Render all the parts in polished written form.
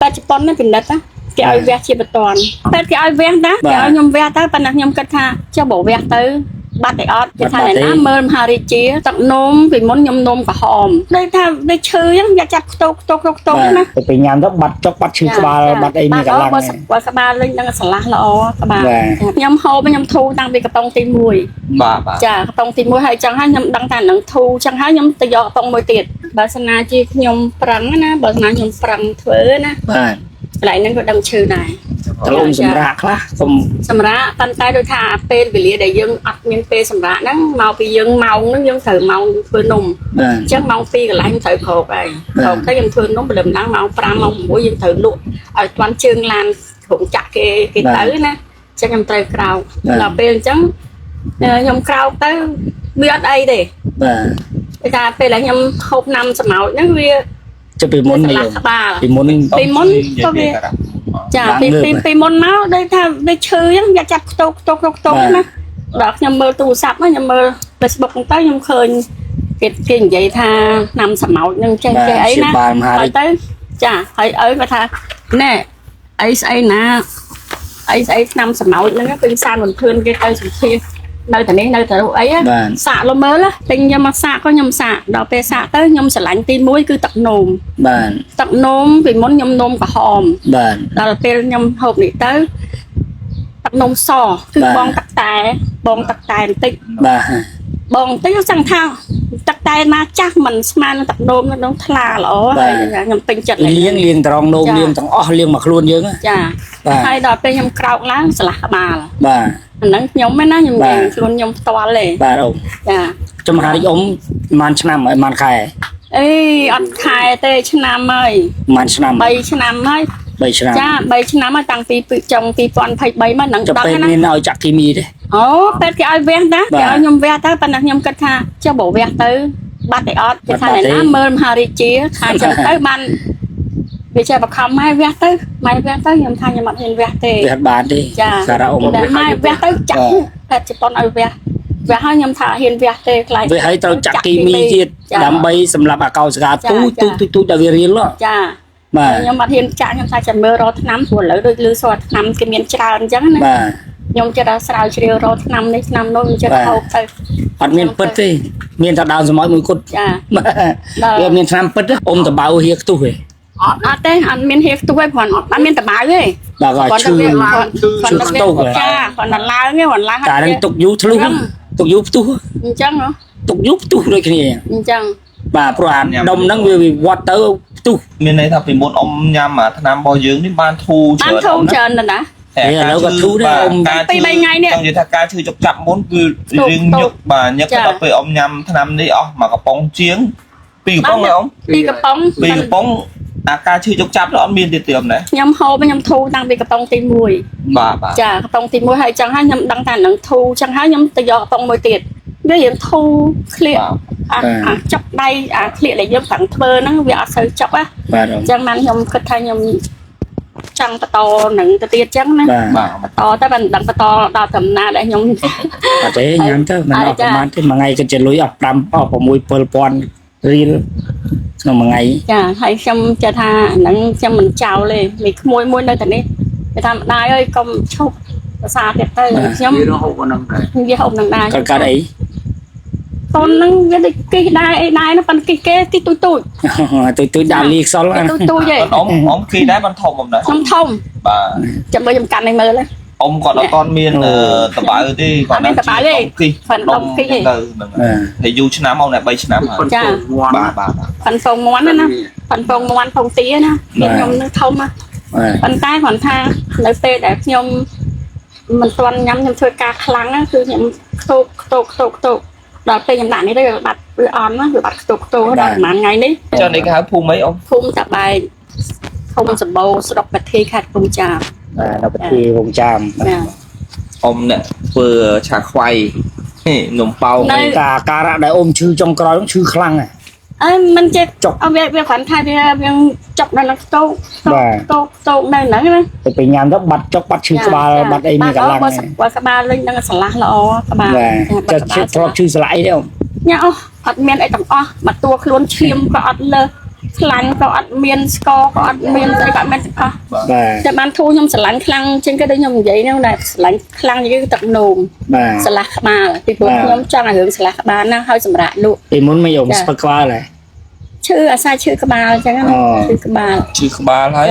ពេទ្យជប៉ុនណាពិនិត្យណាគេឲ្យវះជាបន្ទាន់ពេទ្យគេឲ្យវះណាគេឲ្យខ្ញុំវះទៅប៉ុន្តែខ្ញុំគិតថាចុះបើវះទៅបាត់តែអត់គេថាអ្នកណាមើលមហារាជាទឹកនោមពីមុនខ្ញុំនោមក្រហមដូចថាវាឈឺអញ្ចឹងយកចាប់ខ្ទោកខ្ទោកខ្ទោកណា ទៅពេលញ៉ាំទៅបាត់ចុកបាត់ឈឺក្បាលបាត់អីមានកន្លង បើបើក្បាលលេងនឹងស្រឡះល្អក្បាលខ្ញុំហូបខ្ញុំធូរតាំងពីកំប៉ុងទី1 បាទបាទ ចាកំប៉ុងទី1ហើយចឹងហើយខ្ញុំដឹងថានឹងធូរចឹងហើយខ្ញុំទៅយកកំប៉ុងមួយទៀតបើសិនណាជាខ្ញុំប្រឹងណាបើសិនណាខ្ញុំប្រឹងធ្វើណា បាទ កន្លែងហ្នឹងក៏ដឹងឈឺដែរ តលំសម្រាប់ខ្លះកុំ សម្រាប់ប៉ុន្តែដូចថាពេលវេលាដែលយើងអត់មានពេលសម្រាប់ហ្នឹងមកពីយើងម៉ោងហ្នឹងយើងត្រូវម៉ោងធ្វើនំ បាទ អញ្ចឹងម៉ោង2កន្លែងត្រូវក្រោកហើយក្រោកទៅខ្ញុំធ្វើនំព្រលឹមឡើងម៉ោង5ម៉ោង6យើងត្រូវលក់ឲ្យទាន់ជើងឡានក្រុងចាក់គេគេទៅណាអញ្ចឹងខ្ញុំត្រូវក្រោកដល់ពេលអញ្ចឹងខ្ញុំក្រោកទៅវាអត់អីទេ បាទ គេថាពេលដែលខ្ញុំហូបណាំសម្ោចហ្នឹងវា ចុះពីមុន ស្រ នេះ ឡះក្បាល ពីមុន ពីមុនក៏វាចាពីពីពីមុនមកដូចថាវាឈឺអញ្ចឹងយកចាប់ខ្ទោកខ្ទោកខ្ទោកណាដល់ខ្ញុំមើលទូរស័ព្ទខ្ញុំមើល Facebook ហ្នឹងទៅខ្ញុំឃើញគេគេនិយាយថាណាំសម្ោចហ្នឹងចេះចេះអីណា ព្យាបាលមហារាជ ហើយទៅចាហើយឪគាត់ថាណែអីស្អីណាអីស្អីឆ្នាំសម្ោចហ្នឹងពេញសានមិនធឿនគេទៅសម្ភាសនៅតែនេះនៅតែនោះអី បាទ សាកលមើលទិញយកមកសាកក៏ខ្ញុំសាកដល់ពេលសាកទៅខ្ញុំស្រឡាញ់ទី1គឺទឹកនោម បាទ ទឹកនោមពីមុនខ្ញុំនោមក្រហម បាទ ដល់ពេលខ្ញុំហូបនេះទៅទឹកនោមសគឺ បាទ បងទឹកតែបងទឹកតែបន្តិច បាទ បងបន្តិចខ្ញុំសង្ឃថាទឹកតែណាចាស់មិនស្មាននឹងទឹកនោមនៅក្នុងថ្លាល្អហើយខ្ញុំពេញចិត្ត លាងលាងត្រង់នោមលាងទាំងអស់លាងមកខ្លួនយើង ចា បាទ ហើយដល់ពេលខ្ញុំក្រោកឡើងស្លាស់ក្បាល បាទ អាហ្នឹងខ្ញុំឯណាខ្ញុំ បាទ និយាយខ្លួនខ្ញុំផ្ទាល់ទេ បាទអ៊ំ ចា ចំមហារាជអ៊ំប្រហែលឆ្នាំហើយប្រហែលខែ អេអត់ខែទេឆ្នាំហើយ ប្រហែលឆ្នាំ 3ឆ្នាំហើយ 3ឆ្នាំ ចា3ឆ្នាំហើយតាំងពីចុង2023មកនឹង ចុះ ដឹងណា ពេលមានឲ្យចាក់គីមីទេ អូពេទ្យគេឲ្យវះណា បាទ គេឲ្យខ្ញុំវះទៅប៉ុន្តែខ្ញុំគិតថាចុះបើវះទៅបាត់តែអត់គេថា បាត់ទេ អ្នកណាមើលមហារាជាថាចឹងទៅបានវាចេះបខំម៉ែវះទៅម៉ែវះទៅខ្ញុំថាខ្ញុំអត់ហ៊ានវះទេ វាអត់បានទេ ចា សារៈអ៊ំ តែម៉ែវះទៅចាក់ បាទ ពេទ្យជប៉ុនឲ្យវះវះហើយខ្ញុំថាអត់ហ៊ានវះទេខ្លាច វាឲ្យត្រូវចាក់គីមីទៀត ចា ដើម្បីសម្រាប់អាកោសិកា ចា ទូច ចា ទូចទូចទូចដែលវារៀលហ៎ ចា បាទ ខ្ញុំអត់ហ៊ានចាក់ខ្ញុំថាចាំមើលរកថ្នាំព្រោះឥឡូវដូចលឺស្គាល់ថ្នាំគេមានច្រើនអញ្ចឹងណា បាទ ខ្ញុំចិត្តថាស្រាវជ្រាវរកថ្នាំនេះថ្នាំនោះខ្ញុំចិត្ត បាទ ហូបទៅ អត់មានពិតទេមានតែដើមសម្អុយមួយគត់ ចា បាទ ដល់ វាមានឆ្នាំពិតទេអ៊ំតបៅហៀខ្ទុះទេ អត់អត់ទេអត់មានហៀខ្ទុះទេគ្រាន់អត់មានតបៅទេ បាទក៏ឈឺ គ្រាន់តែ ឈឺខ្ទុះហ៎ ចាគ្រាន់តែឡើងទេគ្រាន់ឡើង តែនឹងទុកយូរធ្លុះទុកយូរផ្ទុះ អញ្ចឹងហ៎ ទុកយូរផ្ទុះដូចគ្នា អញ្ចឹង បាទព្រោះអាដុំហ្នឹងវាវិវត្តទៅផ្ទុះ មានន័យថាពីមុនអ៊ំញ៉ាំអាថ្នាំរបស់យើងនេះបានធូរ បាន ច្រើន ធូរច្រើនណាស់ណា ឥឡូវក៏ធូរដែរអ៊ំ ការ ពីរបីថ្ងៃនេះ ចង់និយាយថាការឈឺចុកចាប់មុនគឺរឿងញឹកបាទញឹក ចា ដល់ពេលអ៊ំញ៉ាំថ្នាំនេះអស់មកកំប៉ុងជាងពីរកំប៉ុងណាអ៊ំ ពីកំប៉ុង ពីរកំប៉ុងអាការឈឺចុកចាប់នោះអត់មានទៀតទេអ៊ំណា ខ្ញុំហូបខ្ញុំធូរតាំងពីកំប៉ុងទី1 បាទបាទ ចាកំប៉ុងទី1ហើយចឹងហើយខ្ញុំដឹងថានឹងធូរចឹងហើយខ្ញុំទៅយកកំប៉ុងមួយទៀតវារៀងធូរក្លៀក បាទ អាអាចុកដៃអាក្លៀកដែលយើងប្រឹងធ្វើហ្នឹងវាអត់សូវចុកណា បាទអ៊ំ អញ្ចឹងបានខ្ញុំគិតថាខ្ញុំចង់បន្តនឹងទៅទៀតចឹងណា បាទ បាទ បន្តទៅបានដឹងបន្តដល់ដំណាដែលខ្ញុំ អត់ទេញ៉ាំទៅមិនអស់ ចា ប្រហែលទេមួយថ្ងៃគិតជាលុយអស់5អស់6 7000រៀលក្នុងមួយថ្ងៃ ចាហើយខ្ញុំចេះថាហ្នឹងខ្ញុំមិនចោលទេមីក្មួយមួយនៅតែនេះគេថាម្ដាយអើយកុំឈប់ភាសាទៀតទៅខ្ញុំ វារហូតប៉ុណ្ណឹងដែរ វាហូបនឹងដែរ កើតកើតអី កូនហ្នឹងវាដូចគិះដែរអីដែរណាប៉ិនគិះគេគិះទូចទូច ទូចទូចដាក់លីខ្សល ទូចទូចទេ អ៊ំអ៊ំគេដែរបានធំអ៊ំណា ខ្ញុំធំ បាទ ចាំមើលខ្ញុំកាន់ឲ្យមើលណា អ៊ំគាត់អត់ទាន់មានតបៅទេ អត់មានតបៅទេ គិះ គាត់ដុំគិះទេ ទៅហ្នឹងហើយយូរឆ្នាំអ៊ំណែ3ឆ្នាំហើយ ប៉ុន្តែមាន់ បាទបាទបាទ ប៉ិនពងមាន់ណាណាប៉ិនពងមាន់ពងទាណាខ្ញុំនឹងធំណា បាទ ប៉ុន្តែគ្រាន់ថានៅពេលដែលខ្ញុំមិនទាន់ញ៉ាំខ្ញុំធ្វើការខ្លាំងណាគឺខ្ញុំខ្ទោកខ្ទោកខ្ទោកខ្ទោកដល់ពេលខ្ញុំដាក់នេះទៅវាបាត់វាអន់ណាវាបាត់ខ្ទោកខ្ទោកដល់ប្រហែលថ្ងៃនេះ ចុះនេះគេហៅភូមិអីអ៊ំ ភូមិតាបែកភូមិសម្បូរស្រុកប្រធាយខេត្តកំពង់ចាម បាទនៅប្រទេសវងចាម ចា អ៊ំអ្នកធ្វើឆាខ្វៃហេនំប៉ោង នៅ អី តាការៈដែលអ៊ំឈឺចុងក្រោយហ្នឹងឈឺខ្លាំងណាស់ អើមិនចេះ ចុក អើវាវាគ្រាន់ថាវាវាចុកនៅនឹងខ្ទោកខ្ទោក បាទ ខ្ទោកខ្ទោកនៅហ្នឹងណា ទៅពេលញ៉ាំទៅបាត់ចុកបាត់ឈឺក្បាល ចា បាត់អីមានកន្លង បើបើក្បាលលេងនឹងស្រឡះល្អក្បាល បាទ ចា ចុះធ្លាប់ឈឺស្លាក់អីទេអ៊ំ ញ៉ាំអស់អត់មានអីទាំងអស់មកតួខ្លួនឈាមក៏អត់លើស ខ្លាញ់ក៏អត់មានស្ករក៏អត់មានស្អីក៏អត់មានទាំងអស់ បាទ បាទ តែបានធូរខ្ញុំស្រឡាញ់ខ្លាំងជាងគេដូចខ្ញុំនិយាយហ្នឹងដែលស្រឡាញ់ខ្លាំងជាងគេគឺទឹកនោម បាទ ស្រឡះក្បាលពីព្រោះខ្ញុំចង់ឲ្យរឿងស្រឡះក្បាលណាហើយសម្រាប់លក់ ពីមុនមកយកស្ពឹកក្បាលហ៎ ឈឺអាសាឈឺក្បាលអញ្ចឹងណា អូ ឈឺក្បាល ឈឺក្បាលហើយ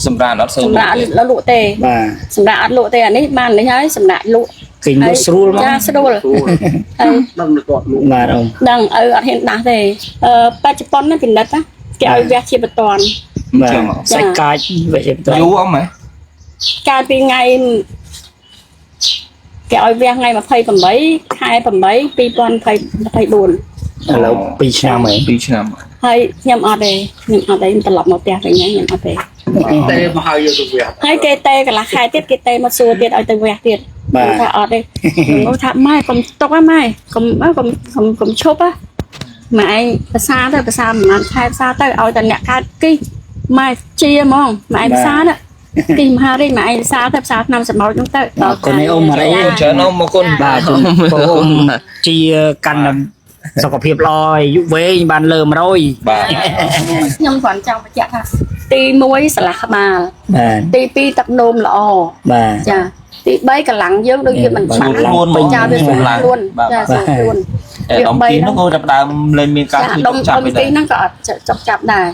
សម្រានអត់សូវ សម្រាប់អត់លក់ទេ បាទ សម្រាប់អត់លក់ទេអានេះបាននេះហើយសម្រាប់លក់ គេលក់ស្រួលមក ចាស្រួលហើយ ដឹងតែគាត់លក់ បាទអ៊ំ ដឹងឪអត់ហ៊ានដាស់ទេអឺបច្ចុប្បន្នណាពិនិត្យណាគេឲ្យវះជាបន្ទាន់ បាទសាច់កាចវាជាបន្ត យូរអមហ៎ កាលពីថ្ងៃគេឲ្យវះថ្ងៃ28ខែ8 2024 ឥឡូវ2ឆ្នាំហើយ 2ឆ្នាំ ហើយខ្ញុំអត់ទេខ្ញុំអត់ទេខ្ញុំត្រឡប់មកផ្ទះវិញហើយខ្ញុំអត់ទេ ទេមកហើយយកទៅវះ ហើយគេទេកន្លះខែទៀតគេទេមកសួរទៀតឲ្យទៅវះទៀត បាទ ខ្ញុំថាអត់ទេខ្ញុំថាម៉ែកុំຕົកហ៎ម៉ែកុំអើកុំកុំកុំឈប់ហ៎ម៉ែឯងភាសាទៅភាសាប្រហែលខែភាសាទៅឲ្យតែអ្នកកើតគិះម៉ែជាហ្មងម៉ែឯងភាសាណាគិះមហារាជម៉ែឯងភាសាទៅភាសាឆ្នាំសម្ោចហ្នឹងទៅ អរគុណឯអ៊ំអរេ ច្រើនអ៊ំមកគុណ បាទជូនពរអ៊ំជាកាន់តែសុខភាពល្អអាយុវែងបានលើ100 បាទ ខ្ញុំគ្រាន់ចង់បញ្ជាក់ថាទី1ស្លាស់ក្បាល បាទ ទី2ទឹកនោមល្អ បាទ ចាទី3កម្លាំងយើងដូចជាមិន បា បាក់ ទ ខ្លួន ពេញ ចាវាស្រួលខ្លួនចាស្រួលខ្លួន តែដុំពីនោះក៏ចាប់ផ្ដើមលែងមានការ ចា ធ្វើ ដុំ ចាប់ ដុំ វិញដែរ ទីហ្នឹងក៏អត់ចុកចាប់ដែរ។